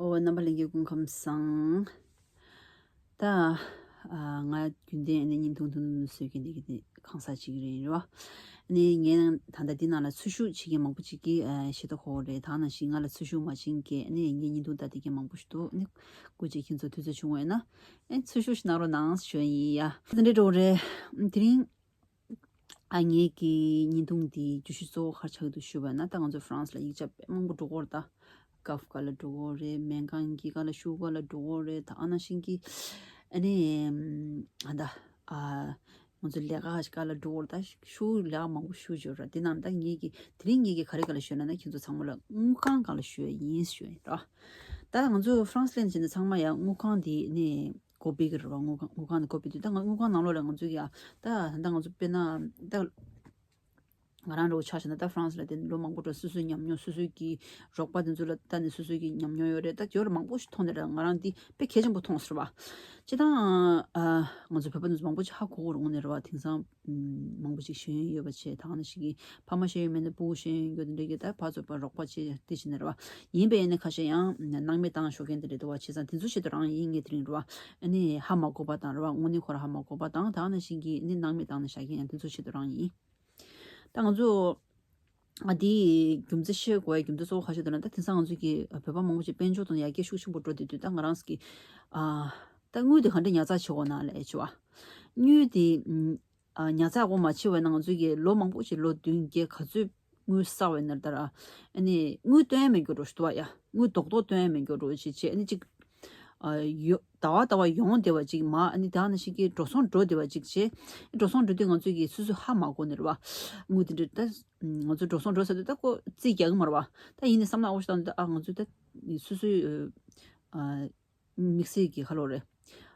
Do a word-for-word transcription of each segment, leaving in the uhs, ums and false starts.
ཨོ། རྣམ་པ་ལྷན་རྒྱས་སྐུ་ཁམས་བཟང་། ད་ང་རྒྱུན་ལྡན་ཨ་ནི་བརྙན་ཐུང་ཐུང་ཐུང་བཟོས་མཁན་འདི་གི་གང་ཟག་ཅིག་རེད་རེད་བ། ཨ་ནི་ངས་ད་ལྟ་འདི་ནང་ལ་འཚོལ་ཞིབ་བྱེད་མཁན་མང་པོ་ཅིག་གིས་ཤེས་རྟོགས་ཡོད་རེད། ད་ནང་བཞིན་ང་ལ་འཚོལ་ཞིབ་མ་བྱེད་མཁན་ཨ་ནི་ངའི་བརྙན་ཐུང་ལྟ་བསྡད་མཁན་མང་པོ་ཞིག་འདུག་ཨ་ནི་སྐུ་མཁྱེན་ཁྱེད་ཚོ་དུས་ཚོད་བྱུང་བས་ན་ཨ་ནི་འཚོལ་ཞིབ་ཞིག་གནང་རོགས་གནང་ཞུ་ཡ་ཡིན་ཡ། དེ་འདྲའི་འགྲོ་རེད། དེ་རིང་ཨ་ངེད་ཀྱི་བརྙན་ཐུང་འདི་བརྗོད་གཞི་གཙོ་བོ་ག་རེ་ཆགས་འདུག་ཞུས་པ་ན། ད་ང་ཚོ་ཧྥ་རན་སི་ལ་ཡིག་ཆ་དཔེ་མང་པོ་འགྲོ་གི་ཡོད་རེད། ད་ཀཱབ་ཀ་ལ་འགྲོ་གི་ཡོད་རེད། སྨན་ཁང་གི་ཀ་ལ་ཤུ་ཀ་ལ་འགྲོ་གི་ཡོད་རེད། ད་ཨ་ནང་བཞིན་གྱི་ཨ་ནི་ཨ་ད་ཨ་ང་ཚོ་ལས་ཀ་ཞིག་ཀ་ལ་འགྲོ་གི་ཡོད་རེད། ད་ཤུ་ལས་ཀ་མང་པོ་ཞུ་ཡོད་རེད། དེ་ནང་ད་ངེད་ཀྱི་དེ་རིང་ངེད་ཀྱི་ག་རེ་ཀ་ལ་ཞུས་ན་ན་ཁྱེད་ཚོ་ཚང་མ་ལ་དངུལ་ཁང་ཀ་ལ་ཞུ་ཡ་ཡིན་ཞུ་ཡ་ཡིན་ར། ད་ང་ཚོ་ཧྥ་རན་སི་སླེབས་ནས་བྱས་ན་ཚང་མ་ཡང་དངུལ་ཁང་འདི་ནས་ཀོ་པི་གི་རེད་བ། དངུལ་ཁང་དངུལ་ཁང་ནས་ཀོ་པི་དུས་ད་ང་དངུལ་ཁང་ནང་ལོགས་ལ་ང་ཚོས་ཀྱི་ཡ་ད་ད་ང་ཚོ་དཔེར་ན་ད་ང་རང་འདྲ་བོ་ཆ་བཞག་ན་ད་ཧྥ་རན་སི་ལ་དེ་ལོ་མང་པོ་འགྲོ། སོ་སོའི་ཉམས་མྱོང་སོ་སོའི་གི་རོགས་པ་དེ་ཚོ་ལ་ལྟ་ནས་སོ་སོའི་གི་ཉམས་མྱོང་ཡོད་རེད། ད་ཇོར་མང་པོ་ཞིག་མཐོང་ནས་ར་ང་རང་འདི་དཔེ་གལ་ཆེན་པོ་མཐོང་སོང་ར་བ། སྤྱིར་བཏང་ཨ་ང་ཚོ་བོད་པ་དེ་ཚོ་མང་པོ་ཅིག་ཧ་གོ་གོ་རུང་ནས་ར་བ། དེང་སང་མང་པོ་ཅིག་ཤེས་ཡོན་ཡོད་པ་བྱས། ད་ག་ནང་བཞིན་གྱི་ཕ་མ་ཤེས་ཡོན་མེད་ན་ཕྲུ་གུ་ཤེས་ཡོན་ཡོད་དེ་འདྲ་གི་ད་ཕར་ཚུར་ཕར་རོགས་པ་བྱེད་དེ་བྱེད་ནས་རེད་བ། ཡིན་པས་ཡིན་ན་ཁ་ཤས་ཡང་སྣང་མེད་བཏང་ཤོག་མཁན་དེ་འདྲ་འདུག་བ། བྱས་ཙང་དེ་ཚོ་ཆེད་དུ་རང་ཡིན་ངས་དེ་རིང་རེད་བ། ཨ་ནི་ཧ་མ་གོ་བ་དང་རེད་བ། དངོས་གནས་ཁོ་རང་ཧ་མ་གོ་བ་དང་ད་ག་ནང་བཞིན་གྱི་ཨ་ནི་སྣང་མེད་བཏང་ནས་བཞག་མཁན་ཡང་དེ་ཚོ་ཆེད་དུ་རང་ཡིན། ད་ང་ཚོ་ཨ་དེའི་རྒྱུ་མཚན་བཤད་དགོས་ཡ་རྒྱུ་མཚན་གཙོ་བོ་ཁ་ཤས་དེ་ལ་ད་དེང་སང་ང་ཚོ་གི་བོད་པ་མང་པོ་ཞིག་དཔལ་འབྱོར་དང་ཡར་རྒྱས་ཤུགས་ཆེན་པོ་འགྲོ་བསྡད་དུས་ད་ང་རང་གི་ཨ་ད་དངུལ་དེ་ག་འདྲ་ཉར་ཚགས་བྱེད་དགོས་ན་ལས་བྱེད་བ། དངུལ་དེ་ཨ་ཉར་ཚགས་སྒོ་མ་ཕྱེ་བས་ན་ང་ཚོས་ཀྱི་ལོ་མང་པོ་ཞིག་ལོ་བདུན་བརྒྱད་ག་ཚོད་དངུལ་བསགས་པའི་ནར་ལྟར་ཨ་ནི་དངུལ་བཏོན་ཡ་མེད་འགྱོ་འགྲོ་ཞིག་འདུག་བ་ཡ། དངུལ་རྡོག་རྡོག་བཏོན་ཡ་མེད་འགྱོ་འགྲོ་ཞིག་བྱས། ཨ་ནི་གཅིག་ཨ་ཡོ་ཟླ་བ་ཟླ་བ་ཡོང་བསྡད་པ་གཅིག་མ། ཨ་ནི་ད་ནང་བཞིན་གྱི་འགྲོ་སོང་འགྲོ་བསྡད་པ་གཅིག་བྱས། འགྲོ་སོང་འགྲོ་དུས་ང་ཚོས་ཀྱི་སོ་སོས་ཧ་མ་གོ་ནས་རེད་བ། དངུལ་དེ་འདྲ་ད་ང་ཚོ་འགྲོ་སོང་འགྲོ་ས་དུས་ད་ཁོ་རྩིས་རྒྱག་གི་མ་རེད་བ། ད་ཡིན་ནའི་བསམ་བློ་ཨོ་ཞིག་བཏང་དུས་ད་ཨ་ང་ཚོས་ད་སོ་སོའི་ཨ། དམིགས་བསལ་གྱི་ཁ་ལོ་རེད།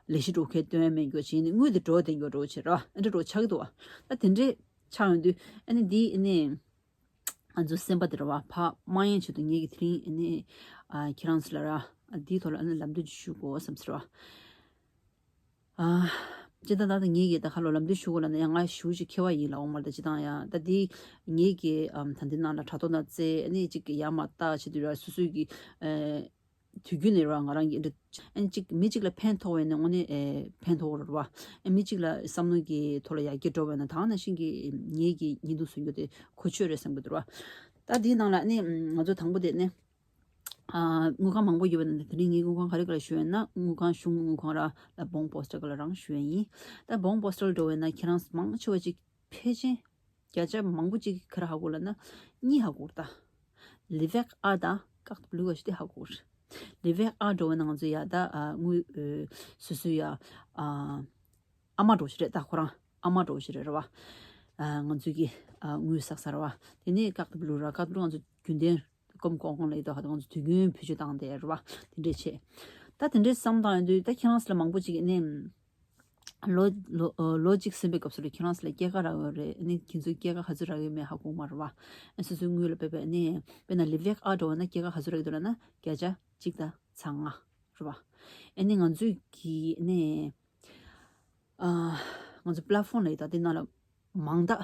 ལས་གཞི་འགྲོ་མཁན་སྟོན་མེད་འགྱོ་བྱས་ནས་དངུལ་དེ་འགྲོ་བསྡད་འགྱོ་འགྲོ་བྱེད་ར། ཨ་འདྲ་འགྲོ་ཆགས་ཀྱི་འདུག་བ། ད་དེ་འདྲས་ཆགས་ཡོང་དུས་ཨ་ནི་འདི་ཨ་ནི་ང་ཚོ་སེམས་པ་དེ་ར་བ་ཕར་མ་ཡེངས་ཆེད་དུ་ངེད་ཀྱི་དེ་རིང་ཨ་ནི་ཨ་ཁྱེད་རང་ཚོ་ལ་ར་ཨ་འདིའི་ཐོག་ལ་ཨ་ནི་ལམ་སྟོན་ཅིག་ཞུ་དགོས་བསམ་ཟེར་བ། ཨ་སྤྱིར་བཏང་ད་ལྟ་ངེད་ཀྱི་ད་ཁ་ལོ་ལམ་སྟོན་ཞུ་དགོས་ལ་ན་ཡང་ང་ཞུ་ཅིག་ཁྱེར་བ་ཡིན་ལ་འོང་མ་རེད། ད་སྤྱིར་བཏང་ཡང་ད་འདི་ངེད་ཀྱི་ཨམ་ད་འདི་ནང་ལ་དྲ་ཐོག་ན་བཙལ་ཨ་ནི་ཅིག་གི་ཡར་མར་བལྟ་བྱེད་དུས་ར་སོ་སོའི་གི་ཨ། དུས་རྒྱུན་ནས་ར་ང་རང་གི་འདི་ཨན་གཅིག་མི་གཅིག་ལ་ཕན་ཐོགས་པ་ཡིན་ན་དངོས་གནས་ཨེ་ཕན་ཐོགས་རེད་བ། ཨན་མི་གཅིག་ལ་བསམ་བློ་གི་ཐོག་ལ་ཡར་རྒྱས་འགྲོ་བ་ཡིན་ན་ད་ག་ནང་བཞིན་གྱི་ངེད་ཀྱི་བརྙན་ཐུང་བཟོ་རྒྱུ་དེ་གོ་ཆོད་རེད་བསམ་གྱི་འདུག་ར། ད་འདིའི་ནང་ལ་ནི་ང་ཚོ་དང་པོ་དེ་ནི་ཨ་དངུལ་ཁང་མང་པོ་ཡོད་པ་ནི་དེ་རིང་ངས་དངུལ་ཁང་ག་རེ་ག་ལ་ཞུ་ཡིན་ན་དངུལ་ཁང་གཞུང་དངུལ་ཁང་ར་ལ་བོང་པོ་སི་ཊལ་ག་ལ་རང་ཞུ་ཡ་ཡིན། ད་བོང་པོ་སི་ཊལ་འགྲོ་བ་ཡིན་ན་ཁྱེད་རང་མང་ཆེ་བ་ཅིག་ཕལ་ཆེར་བརྒྱ་ཆ་མང་པོ་ཅིག་གིས་ག་རེ་ཧ་གོ་ལབ་ན་གཉིས་ཧ་གོ་རེད་ད། ལི་ཝེག་ཨ་དང་ཀག་ཏུ་བླུ་ག་ཞིག་དེ་ཧ་གོ་རེད། ལི་ཝེག་ཨ་འགྲོ་བ་ན་ང་ཚོ་ཡ་ད་ཨ་དངུལ་ཨ་སོ་སོའི་ཡ་ཨ་ཨ་མ་འགྲོ་ཞིག་རེད་ད། ཁོ་རང་ཨ་མ་འགྲོ་ཞིག་རེད་རེད་བ། ཨ་ང་ཚོའི་གི་ཨ་དངུལ་བསགས་ས་རེད་བ། དེ་ནས་ཀག་ཏུ་བླུ་ར་ཀག་ཏུ་བླུ་ང་ཚོ་རྒྱུན་ལྡན་སྐོམ་ཀོང་ཀོང་ལ་ཡི་དོ་ཧ་ད་ང་ཚོ་དུས་རྒྱུན་བེད་སྤྱོད་བཏང་བསྡད་རེད་བ། དེ་འདྲས་བྱས། ད་དེ་འདྲས་བསམ་བཏང་ཡོང་དུས་ད་ཁྱེད་རང་ཚོ་ལ་མང་པོ་ཅིག་ནས་ལོ་ལོ་ལོ་གཅིག་ཟིན་པའི་སྐབས་སུ་ལ་ཁྱེད་རང་ཚོ་ལ་སྐྱེད་ཀ་རག་ཡོད་རེད། ཨ་ནི་ཁྱེད་ཚོའི་སྐྱེད་ཀ་ག་ཚོད་རག་ཡོད་མེད་ཧ་གོ་མ་རེད་བ། ཨ་སོ་སོའི་དངུལ་ལ་དཔེ་དཔེ་ནས་དཔེར་ན་ལི་ཝེག་ཨ་འགྲོ་བ་ན་སྐྱེད་ཀ་ག་ཚོད་རག་གི་འདུག་ལབ་ན་བརྒྱ་ཆ་གཅིག་དང་ཚེག་ལྔ་རེད་བ། ཨ་ནི་ང་ཚོའི་གི་ཨ་ནི་ཨ་ང་ཚོ་པླ་ཧྥོང་ལ་ཡི་ད་དེ་ནང་ལ་མང་དག་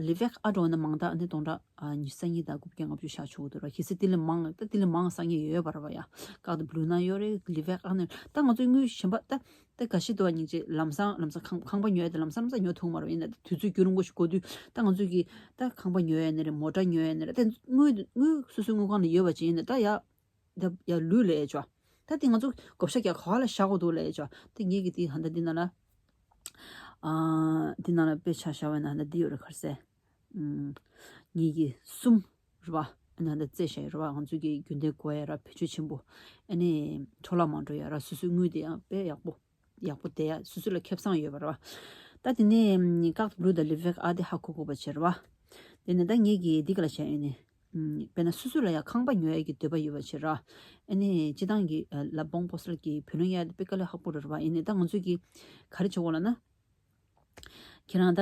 ལི་ཝེག་ཨ་འགྲོ་བ་ན་མང་དག་ཨ་ནི་སྟོང་ཕྲག་ཨ་ཉི་ཤུ་རྩ་གཉིས་དང་དགུ་བརྒྱ་ལྔ་བཅུ་བཞག་ཆོག་གི་འདུག་ར། གལ་སྲིད་དེ་ལས་མང་ད་དེ་ལས་མང་བསགས་མཁན་ཡོད་པ་རེད་བ་ཡ། ཀག་ཏུ་བླུ་ན་ཡོད་རེད། ལི་ཝེག་ཨ་ནི་ད་ང་ཚོའི་དངུལ་གཞན་པ་ད་ད་ག་ཤེད་དུ་བ་ཉིན་གཅིག་ལམ་སང་ལམ་སང་ཁང་ཁང་པ་ཉོ་ཡ་དེ་ལམ་སང་ལམ་སང་ཉོ་ཐུབ་མ་རེད་བ། ཡིན་ན་ད་དུས་ཚོད་རྒྱུན་རིང་པོ་ཞིག་འགོར་དུས་ད་ང་ཚོས་ཀྱི་ད་ཁང་པ་ཉོ་ཡ་ནི་རེད། མོ་ཊ་ཉོ་ཡ་ནི་རེད། ད་དངུལ་དངུལ་སོ་སོའི་དངུལ་ཁང་ལ་ཡོད་པ་ཅིག་ཡིན་ན་ད་ཡ་ད་ཡ་ལུས་ལས་ཆོག་ད་དེ་ང་ཚོ་བགོ་བཤའ་རྒྱག་ག་བ་ལ་བཞག་དགོས་འདུག་ལས་ཆོག་ད་ངེད་ཀྱི་དེ་ཧ་ད་འདི་ན་ལ་ཨ་འདི་ན་ལ་དཔེ་ཆ་བཞག་པ་ན་ཧ་ད་འདི་ཡོད་རེད། ག་རེ་ཟེར། ཨུམ། ངེད་ཀྱི་གསུམ་རེད་བ། ཨ་ནི་ཧ་ད་རྩེ་བཞག་ཡོད་རེད་བ། ང་ཚོ་གི་རྒྱུན་ལྡན་དགོས་ཡ་ར་བེད་སྤྱོད་ཆེན་པོ། ཨ་ནི་འཕྲོ་བརླག་མ་འགྲོ་ཡ་ར་སོ་སོའི་དངུལ་དེ་ཡང་དཔེ་ཡག་པོ། ཡག་པོ་བསྡད་ཡ་སོ་སོ་ལ་ཁེ་བཟང་ཡོད་པ་རེད་བ། ད་དེ་ནས་ཀག་ཏུ་བླུ་དང་ལི་ཝེག་ཨ་དེ་ཧ་གོ་དགོས་པ་བྱས་རེད་བ། དེ་ནས་ད་ངེད་ཀྱིས་འདི་ག་ལ་བྱས་ཡོད་ནི། དཔེར་ན་སོ་སོ་ལ་ཡང་ཁང་པ་ཉོ་ཡ་གི་འདོད་པ་ཡོད་པ་བྱས་ར། ཨ་ནི་སྤྱི་བཏང་གི་ལ་བོང་པོ་སི་ཊལ་གི་བུ་ལོན་གཡར་དེ་དཔེ་དཀའ་ལས་ཁག་པོ་རེད་བ། ཡིན་ནའི་ད་ང་ཚོས་ཀྱི་ག་རེ་བྱེད་དགོས་ལབ་ན། ཁྱེད་རང་ད་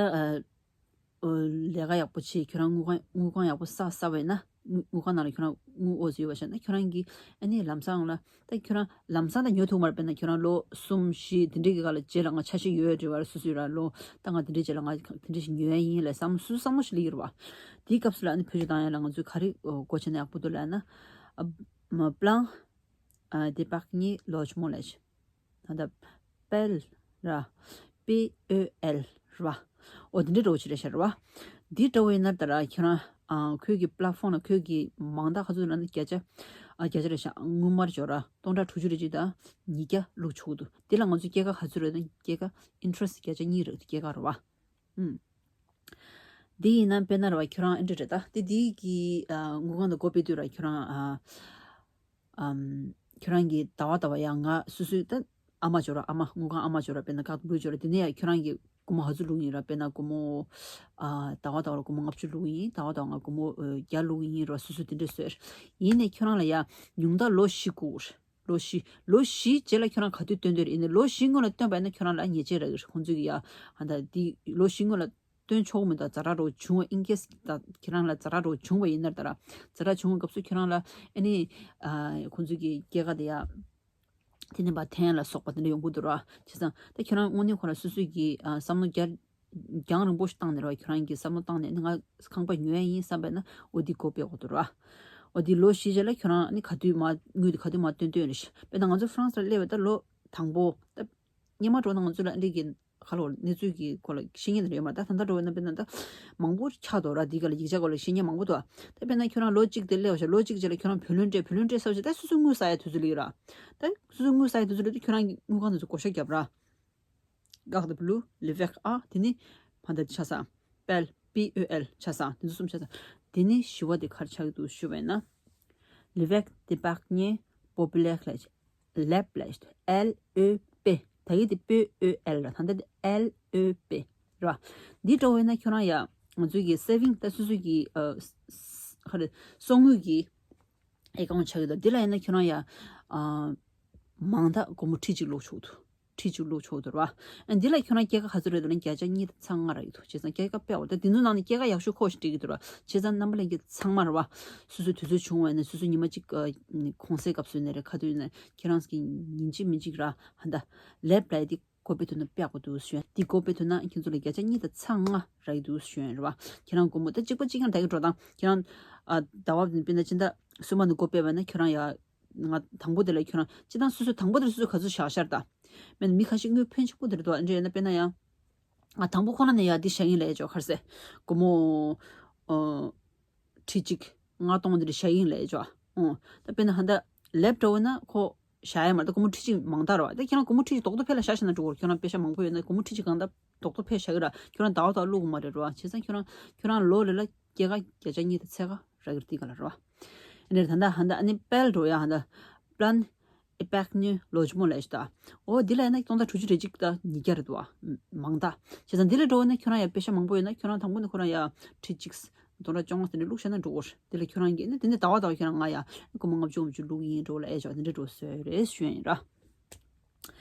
ལས་ཀ་ཡག་པོ་བྱེད། ཁྱོད་རང་དངུལ་ཁང་དངུལ་ཁང་ཡག་པོ་བསགས་བསགས་པ་ཡིན་ན། དངུལ་དངུལ་ཁང་ནང་ལ་ཁྱོད་རང་དངུལ་འོ་ཙམ་ཡོད་པ་བྱས་ན་ཁྱོད་རང་གིས་ཨ་ནི་ལམ་སང་ལ་ད་ཁྱོད་རང་ལམ་སང་ད་ཉོ་ཐུབ་མ་རེད། དཔེར་ན་ཁྱོད་རང་ལོ་གསུམ་བཞི་དེ་འདྲའི་གི་སྒང་ལ་རྗེས་ལ་ང་ཆ་ཤས་ཡོད་རེད་བ། སོ་སོའི་ར་ལོ་ད་ང་དེ་འདྲའི་རྗེས་ལ་ང་དེ་འདྲ་ཞིག་ཉོ་ཡ་ཡིན་ལ་བསམ་སོ་སོ་བསམ་བློ་ཞིག་སླེབས་ཀྱི་རེད་བ། དེའི་སྐབས་སུ་ལ་ཨ་ནི་བེད་སྤྱོད་བཏང་ཡ་ལ་ང་ཚོས་ག་རེ་སྒོ་ཕྱེ་ན་ཡག་པོ་འདུག་ལབ་ན། ཨ་མ་པླང་། ཨ་ཌེ་པར་ཉེ་ལོཇ་མོང་ལབ་ཤག་ད་ལྟ་པེལ་ར། པེ་ཨོ་ཨེལ་ར། འོ་དེ་འདྲའི་འདྲ་བོ་ཅིག་རེད་ཤག་ར་བ། འདི་འདྲ་བོ་ཡིན་ན་ད་ར་ཁྱོད་རང་ཨ་ཁོའི་གི་པ་ལེཊ་ཕོམ་ལ་ཁོའི་གི་མང་དག་ག་ཚོད་ལབ་ན་བརྒྱ་ཆ་ཨ་བརྒྱ་ཆ་རེད་ཤག་དངུལ་སྨར་ཅིག་ཡོད་ར་སྟོང་ཕྲག་དྲུག་ཅུ་རེ་གཅིག་དང་ཉིས་བརྒྱ་བླུག་ཆོག་གི་འདུག་དེ་ལ་ང་ཚོས་སྐྱེད་ཀ་ག་ཚོད་རེད་ན་སྐྱེད་ཀ་ཨིན་ཊི་རེ་སི་ཊི་བརྒྱ་ཆ་གཉིས་རེད་འདུག་སྐྱེད་ཀ་ར་བ། ཨུམ། འདི་ཡིན་ན་དཔེར་ན་ར་བ་ཁྱོད་རང་ཨེ་འདྲ་རེད་ད། དེ་འདི་གི་ཨ་དངུལ་ཁང་དུ་སྒོ་ཕྱེ་དུས་ར་ཁྱོད་རང་ཨ་ཨམ། ཁྱོད་རང་གི་ཟླ་བ་ཟླ་བ་ཡང་ང་སོ་སོའི་ད་ཨ་མ་ཅིག་ཡོད་ར། ཨ་མ་དངུལ་ཁང་ཨ་མ་ཅིག་ཡོད་ར། དཔེར་ན་ཁག་འབུལ་ཅིག་ཡོད་ར། དེ་ནས་ཡང་ཁྱོད་རང་གི་སྒོར་མོ་ག་ཚོད་བླུག་ཡིན་ར། དཔེར་ན་སྒོར་མོ་ཨ་ཟླ་བ་ཟླ་བ་ལ་སྒོར་མོ་ལྔ་བཅུ་བླུག་ཡིན། ཟླ་བ་ཟླ་བ་ང་སྒོར་མོ་ཨ་བརྒྱ་བླུག་ཡིན་ར། སོ་སོ་དེ་འདྲས་བཟོས། ཡིན་ནས་ཁྱོད་རང་ལ་ཡ་ཉུང་མཐའ་ལོ་བཞི་དགོས། ལོ་བཞི། ལོ་བཞིའི་རྗེས་ལ་ཁྱོད་རང་ག་དུས་བཏོན་འདོད་རེད། ཡིན་ནའི་ལོ་བཞིའི་སྔོན་ལ་བཏོན་པ་ཡིན་ན་ཁྱོད་རང་ལ་ཉེས་ཆད་རག་གི་རེད། ཁོང་ཚོས་ཀྱི་ཡ་ཧ་ད་འདི་ལོ་བཞིའི་སྔོན་ལ་བཏོན་ཆོག་མི་འདུག་ཛ་དྲག་འདྲ་བོ་བྱུང་བ་ཨིན་ཀེ་སི་ད་ཁྱེད་རང་ལ་ཛ་དྲག་འདྲ་བོ་བྱུང་བ་ཡིན་ན་ད་ར་ཛ་དྲག་བྱུང་བའི་སྐབས་སུ་ཁྱོད་རང་ལ་ཨ་ནི་ཨ་ཁོང་ཚོས་ཀྱི་སྐྱེད་ཀ་དེ་ཡ་དེ་ནས་ཕར་འཐེན་ལ་སོགས་པ་དེ་འདྲ་ཡོང་གི་འདུག་ར། བྱས་ཙང་ད་ཁྱོད་རང་དངོས་གནས་ཁོ་རང་སོ་སོས་ཀྱི་ཨ་བསམ་བློ་རྒྱ་རྒྱང་རིང་པོ་ཞིག་བཏང་ནས་ར་ཁྱོད་རང་གི་བསམ་བློ་བཏང་ནས་ནི་ང་ཁང་པ་ཉོ་ཡ་ཡིན་བསམ་པས་ན་འོ་འདི་སྒོ་ཕྱེ་དགོས་འདུག་ར། འོ་འདི་ལོ་བཞི་རྗེས་ལ་ཁྱོད་རང་ནི་ག་དུས་མར་དངུལ་དེ་ག་དུས་མར་བཏོན་བཏོན་རེད་ཤག་དཔེར་ན་ང་ཚོ་ཧྥ་རན་སི་ལ་སླེབས་པ་ད་ལོ་དང་པོ་ད་སྔོན་མ་འགྲོ་ན་ང་ཚོ་ལ་འདི་གི་ཁ་ལོ་གནས་ཚུལ་གྱི་སྐོར་ལ་ཤེས་མཁན་དེ་འདྲ་ཡོད་མ་རེད། ད་ད་ལྟ་འགྲོ་བ་ན་དཔེར་ན་ད་མང་པོ་ཆགས་འདུག་ར། འདི་ག་ལ་ཡིག་ཆ་སྐོར་ལ་ཤེས་མཁན་མང་པོ་འདུག་ད་དཔེར་ན་ཁྱོད་རང་ལོ་གཅིག་དེ་སླེབས་པ་ཤག་ལོ་གཅིག་རྗེས་ལ་ཁྱོད་རང་བུ་ལོན་ཊི་ཡར་བུ་ལོན་ཊི་ཡར་ཟེར་བ་ཞིག་ད་སོ་སོའི་དངུལ་ཟ་ཡ་དུས་ཚོད་སླེབས་ཀྱི་ར། ད་སོ་སོའི་དངུལ་ཟ་ཡ་དུས་ཚོད་སླེབས་དུས་ཁྱོད་རང་གི་དངུལ་ཁང་དེ་ཚོ་བགོ་བཤའ་བརྒྱབ་ར། Carte bleue, Livret A, དེ་ནི་ཕ་མཐའ་ཆ་ཚང་། པེལ། པི་ཨོ་ཨེལ་ཆ་ཚང་། དེ་ཚོ་གསུམ་ཆ་ཚང་། དེ་ནི་བཞི་བ་དེ་ག་རེ་ཆགས་ཀྱི་འདུག་ཞུས་པ་ཡིན་ན། Livret d'épargne populaire ལབ་ཀྱི། ལེབ་ལབ་ཀྱི། ཨེལ་ཨོ་པེ། ད་གི་དེ་པི་ཨོ་ཨེལ་ར། ད་ལྟ་དེ་ཨེལ་ཨོ་པེ་ར། འདི་འདྲ་བོ་ཡིན་ན་ཁྱོད་རང་ཡ་ང་ཚོའི་གི་སེ་བིང་ད་སོ་སོའི་གི་ཨ་ས་ས་ག་རེ་གསོག་དངུལ་གི་ཨེ་ཀའུན་ཆགས་ཀྱི་འདུག་འདི་ལ་ཡིན་ན་ཁྱོད་རང་ཡ་ཨ་མང་དག་སྒོར་མོ་ཁྲི་གཅིག་བླུག་ཆོག་འདུག་ཁྲི་གཅིག་བླུག་ཆོག་འདུག་ར། ཨ་འདི་ལ་ཁྱོད་རང་སྐྱེད་ཀ་ག་ཚོད་རེད་འདུག་ན་བརྒྱ་ཆ་གཉིས་དང་ཚེག་ལྔ་རག་གི་འདུག་བྱས་ཙང་སྐྱེད་ཀ་དཔེ་འོ་ད་འདི་ཚོ་ནང་ནས་སྐྱེད་ཀ་ཡག་ཤོས་ཁོ་ཞིག་སྤྲད་ཀྱི་འདུག་ར། བྱས་ཙང་རྣམ་པ་ལྷན་རྒྱས་ཚང་མ་ར་བ། སོ་སོའི་དུས་ཚོད་བྱུང་བ་ཡིན་ན་སོ་སོའི་ཉི་མ་གཅིག་ཨ་གུང་སེང་སྐབས་སུ་ཡིན་ན་རེད། ག་དུས་ཡིན་ན་ཁྱེད་རང་གི་ཉིན་གཅིག་མིན་གཅིག་ར་ཧ་ད་ལེབ་ལ་ཡི་དེ་སྒོ་ཕྱེ་ཐུབ་ན་དཔེ་ཡག་པོ་འདུག་ཞུ་ཡ། དེ་སྒོ་ཕྱེ་ཐུབ་ན་ཁྱེད་ཚོ་ལ་བརྒྱ་ཆ་གཉིས་དང་ཚེག་ལྔ་རག་གི་འདུག་ཞུ་ཡ་ར་བ། ཁྱེད་རང་སྒོར་མོ་ད་གཅིག་པ་གཅིག་རྐྱང་རག་གི་འགྲོ་དང་ཁྱེད་རང་ཨ་ཟླ་བ་དཔེར་ན་སྤྱི་ཟླ་སོ་མ་ནས་སྒོ་ཕྱེ་བ་ཡིན་ན་ཁྱོད་རང་ཡ། ང་དང་པོ་དེ་ལ་ཁྱོད་རང་སྤྱི་བཏང་སོ་སོ་དང་པོ་དེ་ལ་སོ་སོ་ག་ཚོད་བཞག་ཤར་ད། མེད་ན་མི་ཁ་ཤས་དངུལ་ཕོན་ཆེན་པོ་དེ་རེད་དོ་འདྲ་ཡིན་ན་དཔེར་ན་ཡང་། ང་དང་པོ་ཁོ་ན་ནས་ཡ་འདི་བཞག་ཡིན་ལས་ཅོ་ཁར་སེ། སྒོར་མོ། ཨོ། ཁྲི་གཅིག་ལྔ་སྟོང་དེ་འདྲ་བཞག་ཡིན་ལས་ཅོ། ཨོ། ད་དཔེར་ན་ཧ་ད་ལེབ་འགྲོ་བ་ན་ཁོ་བཞག་ཡ་མ་རེད་ད་སྒོར་མོ་ཁྲི་གཅིག་མང་དག་རེད་བ། ད་ཁྱེད་རང་སྒོར་མོ་ཁྲི་གཅིག་རྡོག་རྡོག་ཕེ་ལ་བཞག་ཤེ་ན་འགྲོ་གོ་ཁྱོད་རང་པེ་ཤ་མང་པོ་ཡོད་ན་སྒོར་མོ་ཁྲི་གཅིག་གང་ལྟར། རྡོག་རྡོག་ཕེ་བཞག་གི་ར། ཁྱོད་རང་ཟླ་བ་ཟླ་བ་བླུག་གི་མ་རེད་ར། བྱས་ཙང་ཁྱོད་རང་ཁྱོད་རང་ལོ་རེ་ལ་སྐྱེད་ཀ་བརྒྱ་ཆ་གཉིས་དང་ཚེག་ཀ་རག་གི་རེད་དེ་ག་ལ་ར། ཨ་ནི་ད་ད་ཧ་ད་ཨ་ནི་པེལ་འགྲོ་ཡ་ཧ་ད་plan épargne logement ལབ་ཤི་ད། འོ་འདི་ལ་ཡ་ན་སྟོང་ཕྲག་དྲུག་ཅུ་རེ་གཅིག་ད་ཉིས་བརྒྱ་རེད་དོ་ཨ། མང་ད། བྱས་ཙང་འདི་ལ་འགྲོ་བ་ན་ཁྱོད་རང་ཡ་པེ་ཤ་མང་པོ་ཡོད་ན་ཁྱོད་རང་དང་པོ་ནས་ཁོ་རང་ཡ་ཁྲི་གཅིག་སྟོང་ཕྲག་བཅོ་ལྔ་དེ་འདྲ་བླུག་ཤ་ན་འགྲོ་གོ། འདི་ལ་ཁྱོད་རང་གི་ནི་དེ་ནས་ཟླ་བ་ཟླ་བ་ཁྱོད་རང་ང་ཡ་སྒོར་མོ་ལྔ་བཅུ་ལྔ་བཅུ་བླུག་ཡིན་འགྲོ་ལ་ཨེ་ཅོ་དེ་འདྲ་འགྲོ་བཟོས་རེད་ཞུ་ཡ་ཡིན་ར།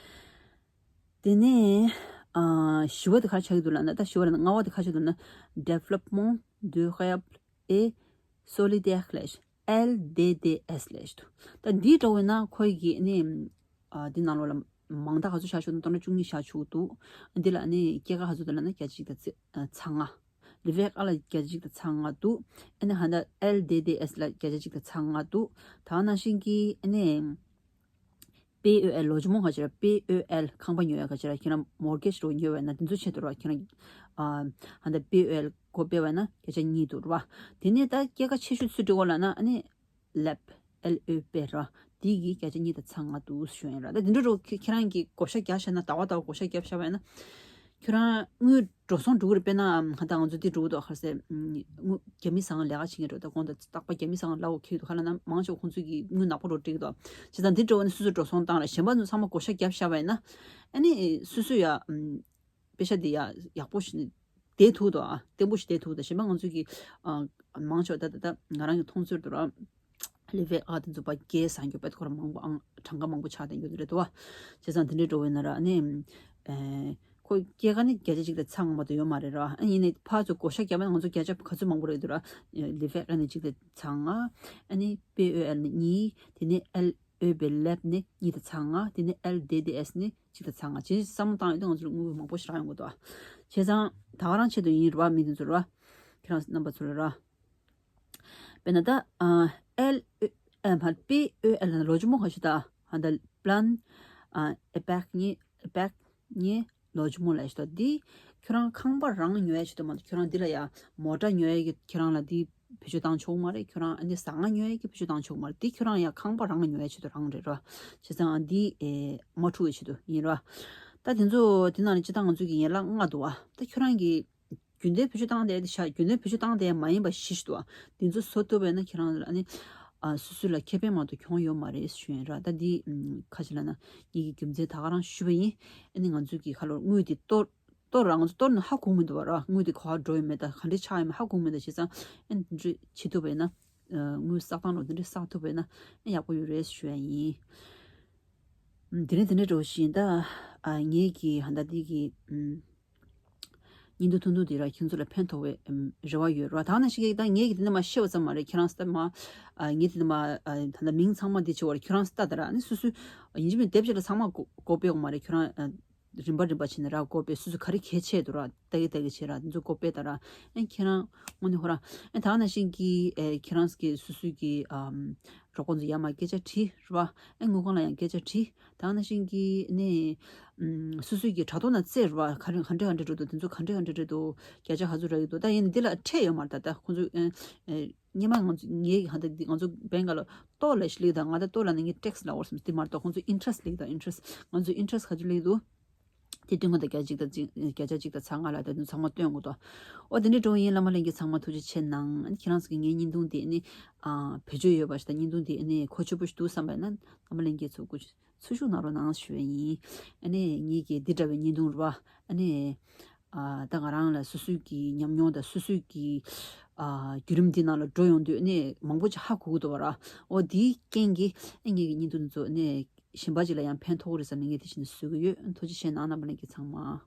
དེ་ནས་ཨ་བཞི་བ་དེ་ག་རེ་ཆགས་ཀྱི་འདུག་ལབ་ན། ད་བཞི་བ་ལ་ལྔ་བ་དེ་ག་རེ་ཆགས་འདུག་ན་Développement durable et solidaire ལབ་ཤི། ཨེལ་ཌི་ཌི་ཨེས་ལབ་ཤི་འདུག་ད་འདིའི་འགྲོ་བ་ན་ཁོའི་གི་ནི་ཨ་འདི་ནང་ལོགས་ལ་མང་དག་ག་ཚོད་བཞག་ཆོག་ན་སྟོང་ཕྲག་བཅུ་གཉིས་བཞག་ཆོག་འདུག་འདི་ལ་ནི་སྐྱེད་ཀ་ག་ཚོད་འདུག་ལབ་ན་བརྒྱ་ཆ་གཅིག་དང་ཚེག་ཨ་ཚེག་ལྔ། Livret A ལ་བརྒྱ་ཆ་གཅིག་དང་ཚེག་ལྔ་འདུག་ཨ་ནི་ཧ་ད་ཨེལ་ཌི་ཌི་ཨེས་ལ་བརྒྱ་ཆ་གཅིག་དང་ཚེག་ལྔ་འདུག་ད་ནང་བཞིན་གྱི་ཨ་ནི། པེ་ཨོ་ཨེལ་ལོ་ཇི་མོང་ག་ཅི་ར། པེ་ཨོ་ཨེལ་ཁང་པ་ཉོ་ཡ་ག་ཅི་ར། ཁྱེད་རང་མོར་གེཇ་རོ་ཉོ་བས་ན་དེ་ཚོ་ཆེད་དུ་ར་ཁྱེད་རང་ཨ་ཧ་ད་པེ་ཨོ་ཨེལ་སྒོ་ཕྱེ་བས་ན་བརྒྱ་ཆ་གཉིས་འདུག་ར། དེ་ནས་ད་སྐྱེད་ཀ་ཆེ་ཤོས་སུ་འགྲོ་གོ་ལབ་ན་ཨ་ནི་ལེབ། ཨེལ་ཨོ་པེ་ར། དེ་གི་བརྒྱ་ཆ་གཉིས་དང་ཚེག་ལྔ་འདུག་ཞུ་ཡིན་ར། ད་དེ་འདྲ་རོ་ཁྱེད་ཁྱེད་རང་གི་བགོ་བཤའ་རྒྱག་ཤ་ན་ཟླ་བ་ཟླ་བ་བགོ་བཤའ་རྒྱབ་ཤ་བས་ན་ཁྱོད་རང་དངུལ་འགྲོ་སོང་འགྲོ་གི་རེད། དཔེར་ན་ང་དང་ང་ཚོ་འདི་འགྲོ་གི་འདུག་ཁར་སེ་དངུལ་རྒྱ་མི་ཚང་ལས་ཀ་བྱེད་མཁན་འགྲོ་ད་དགོང་དག་རྟག་པར་རྒྱ་མི་ཚང་ལ་འོ་ཁེལ་འདུག་ཁ་ལ་ན་མང་ཆེ་བ་ཁོང་ཚོས་ཀྱི་དངུལ་ནག་པོ་འགྲོ་སྤྲད་ཀྱི་འདུག་བྱས་ཙང་འདི་འགྲོ་བ་ནི་སོ་སོ་འགྲོ་སོང་བཏང་ར་གཞན་པ་ཚོ་ཚང་མ་བགོ་བཤའ་བརྒྱབ་བཞག་པ་ཡིན་ན་ཨ་ནི་སོ་སོ་ཡ་པེ་ཤ་འདི་ཡ་ཡག་པོ་ཞིག་བསྡད་ཐུབ་འདུག་ཨ་བརྟན་པོ་ཞིག་བསྡད་ཐུབ་འདུག་གཞན་པ་ང་ཚོས་ཀྱི་ཨ་མང་ཆེ་བ་ད་ད་ད་ང་རང་གི་མཐོང་ཚོད་འདུག་ར། ལི་ཝེ་ཨ་དེ་ཚོ་པ་རྒྱལ་ས་འགྱོ་པད་ཁོ་ར་མང་པོ་ཨང་གྲངས་ཀ་མང་པོ་ཆགས་བསྡད་ཡོད་རེད་དོ། བྱས་ཙང་དེ་འདྲའི་འགྲོ་བའི་ན་ར་ཨ་ནི་ཨེ་ཁོ་སྐྱེད་ཀ་ནི་བརྒྱ་ཆ་གཅིག་དང་ཚེག་ལྔ་མ་གཏོགས་ཡོད་མ་རེད་ར། ཨ་ཡིན་ནའི་ཕར་ཚུར་བགོ་བཤའ་བརྒྱབ་ན་ང་ཚོ་བརྒྱ་ཆ་ག་ཚོད་མང་པོ་རེད་འདུག་ར། ལི་ཝེ་ཨ་ནི་གཅིག་དང་ཚེག་ལྔ། ཨ་ནི་པེ་ཨོ་ཨེལ་ནི་གཉིས། དེ་ནས་ཨེལ་ཨོ་པེ་ལེབ་ནི་གཉིས་དང་ཚེག་ལྔ། དེ་ནས་ཨེལ་ཌི་ཌི་ཨེས་ནི་གཅིག་དང་ཚེག་ལྔ། ཇི་བསམ་བློ་བཏང་ཡོད་དུས་ང་ཚོ་ལ་དངུལ་མང་པོ་ཞིག་རག་ཡོང་གི་འདུག་ཨ། བྱས་ཙང་ད་ག་རང་ཆེད་དུ་ཡིན་ར་བ་མི་དེ་ཚོ་ར། ཁྱེད་རང་རྣམ་པ་ཚོ་ལ་ར། དཔེར་ན་ད་ཨ་ཨེལ་ཨོ་ཨེ་མ་པེ་ཨོ་ཨེལ་ན་ལོ་ཇི་མོ་ག་ཞིག་ད། ཨ་ད་plan, ཨ་épargne, épargne logement ལབ་ཞིག་འདུག་འདི་ཁྱོད་རང་ཁང་པ་རང་ཉོ་ཡ་ཆེད་དུ་མ་གཏོགས། ཁྱོད་རང་འདི་ལ་ཡ་མོ་ཊ་ཉོ་ཡ་གི་ཁྱོད་རང་ལ་འདི་བེད་སྤྱོད་བཏང་ཆོག་མ་རེད། ཁྱོད་རང་ཨ་ནི་ཟ་ཁང་ཉོ་ཡ་གི་བེད་སྤྱོད་བཏང་ཆོག་མ་རེད། འདི་ཁྱོད་རང་ཡ་ཁང་པ་རང་ཉོ་ཡ་ཆེད་དུ་རང་རེད་ར། བྱས་ཙང་ཨ་འདི་ཨེ་མ་འཁྲུག་གི་ཆེད་དུ་ཡིན་ར། ད་དེ་ཚོ་དེ་ནང་ནས་སྤྱིར་བཏང་ང་ཚོ་གི་ཡན་ལག་ལྔ་འདུག་བ། ད་ཁྱོད་རང་གི་རྒྱུན་ལྡན་བེད་སྤྱོད་བཏང་བསྡད་དེ་ཤ། རྒྱུན་ལྡན་བེད་སྤྱོད་བཏང་བསྡད་མ་ཡིན་པ་བཞི་ཞིག་འདུག་བ། དེ་ཚོ་བཟོ་ཐུབ་པས་ན་ཁྱེད་རང་ལ་ཨ་ནི་ཨ་སོ་སོ་ལ་ཁེ་ཕན་མ་གཏོགས་གྱོང་ཡོད་མ་རེད་ཞུ་ཡིན་ར། ད་འདི་ཨམ་ཁ་ཅིག་ལ་ན་ངེད་ཀྱི་རྒྱུ་མཚན་ད་ག་རང་ཞུས་པ་ཡིན། ཨ་ནི་ང་ཚོའི་གི་ཁ་ལོར་དངུལ་དེ་གཏོར་གཏོར་ར། ང་ཚོ་གཏོར་ནས་ཧ་གོ་མི་འདུག་བ་ར། དངུལ་དེ་ག་པར་འགྲོ་ཡོད་མེད་དང་ག་འདྲས་ཆགས་ཡོད་མེད་ཧ་གོ་མི་འདུག་བྱས་ཙང་ཨ་ནི་འདི་འདྲས་བྱེད་ཐུབ་པས་ན། ཨ་དངུལ་བསགས་སྟངས་ལོ་འདི་འདྲས་བསགས་ཐུབ་པས་ན་ཨ་ཡག་པོ་ཡོད་རེད་ཞུ་ཡ་ཡིན། ཨམ་དེ་ནས་དེ་འདྲས་འགྲོ་བཞིན་ད་ཨ་ངེད་ཀྱི་ཧ་ད་འདི་གི་ཨམ་བརྙན་ཐུང་ཐུང་ཐུང་དེ་ར་ཁྱེད་ཚོ་ལ་ཕན་ཐོགས་པའི་ཨམ་རེ་བ་ཡོད་ར། ད་ནང་བཞིན་གྱི་ད་ངེད་ཀྱི་དེ་འདྲ་མ་ཤེས་པ་ཙམ་མ་རེད། ཁྱེད་རང་ལྟ་མ་ཨ་ངེད་དེ་འདྲ་མ་ཨ་ད་ལྟ་མིང་ཚང་མ་འདི་བྱེད་བར་ཁྱེད་རང་ལྟ་ད་ར། ཨ་ནི་སོ་སོའི་ཡིན་གཅིག་མིན་གཅིག་དེབ་ཅིག་ལ་ཚང་མ་ཀོ་པི་ཡོང་མ་རེད། ཁྱེད་རང་ཨ་རིམ་པ་རིམ་པ་བྱས་ནས་ར་ཀོ་པི། སོ་སོ་ག་རེ་གལ་ཆེ་འདུག་ར་ལྟ་གི་ལྟ་གི་བྱས་ར་འདི་ཚོ་ཀོ་པི་ད་ར། ཨ་ཁྱེད་རང་དངོས་གནས་ཧོ་ར། ཨ་ད་ནང་བཞིན་གྱི་ཨེ་ཁྱེད་རང་གི་སོ་སོའི་གི་ཨམ་རོགས་པ་ཚོ་ཡར་མར་སྐད་ཆ་དྲིས་ར། ཨ་དངུལ་ཁང་ལ་ཡང་སྐད་ཆ་དྲིས། ད་ནང་བཞིན་གྱི་ནས་ཨམ་སོ་སོའི་གི་དྲ་ཐོག་ན་བཙལ་ར། ག་རེ་ག་འདྲ་ག་འདྲ་འགྲོ་འདུག་དེ་ཚོ་ག་འདྲ་ག་འདྲ་འགྲོ་འདུག་བརྒྱ་ཆ་ག་ཚོད་རག་གི་འདུག་ད་ཡིན་འདི་ལ་ཁྲལ་ཡོད་མ་རེད། ད་ད་ཁོང་ཚོ་ཨ་ཨ་སྔོན་མ་ང་ཚོ་ངའི་ཧ་ད་འདི་ང་ཚོ་བེང་ག་ལ་ཏོག་ལབ་ཞིག་སླེབས་ད། ང་ད་ཏོག་ལབ་ན་ངས་ཊེག་སི་ལབ་དགོས་སམ། དེ་མ་རེད། ད་ཁོང་ཚོ་ཨིན་ཊི་རེ་སི་ཊི་སླེབས་ད། ཨིན་ཊི་རེ་སི་ཊི་ང་ཚོ་ཨིན་ཊི་རེ་སི་ཊི་ག་ཚོད་སླེབས་འདུག་དེ་སྟོན་གོ། ད་བརྒྱ་གཅིག་དང་གཅིག་བརྒྱ་ཆ་གཅིག་དང་ཚ་ལྔ་ལ་ད་དུང་ཚང་མ་སྟོན་གོ་ད། ཨོ་དེ་འདྲའི་འགྲོ་ཡིན། བླ་མ་ལྷན་རྒྱས་ཚང་མ་ཐུགས་རྗེ་ཆེ་གནང་། ཨ་ནི་ཁྱེད་རང་ཚོ་གི་ངའི་བརྙན་ཐུང་དེ་ཨ་ནི་ཨ་བེད་སྤྱོད་ཡོད་པ་ཞིག་དང་བརྙན་ཐུང་དེ་ཨ་ནི་གོ་ཆོད་པོ་ཞིག་འདུག་བསམ་པ་ཡིན་ན་བླ་མ་ལྷན་རྒྱས་ཚོ་སྐུ་ཚུར་ཤུགས་གནང་རོགས་གནང་ཞུ་བ་ཡིན། ཨ་ནི་ངེད་ཀྱི་འདི་འདྲ་བའི་བརྙན་ཐུང་རེད་པ། ཨ་ནི་ཨ་ད་ང་རང་ལ་སོ་སོའི་གི་ཉམས་མྱོང་དང་སོ་སོའི་གི་ཨ་བརྒྱུད་རིམ་འདི་ནང་ལ་འགྲོ་ཡོང་དུས་ཨ་ནི་མང་པོ་ཅིག་ཧ་གོ་གི་འདུག་པ་ར། ཨོ་དེའི་རྐྱེན་གྱིས་ཨ་ངེད་ཀྱི་བརྙན་ཐུང་ཚོ་ཨ་ནི་གཞན་པ་ཅིག་ལ་ཡང་ཕན་ཐོགས་རེད་བསམ་ནས་ངས་དེ་བཞིན་བཟོ་གི་ཡོད། ཐུགས་རྗེ་ཆེ་གནང་། རྣམ་པ་ལྷན་རྒྱས་ཚང་མ།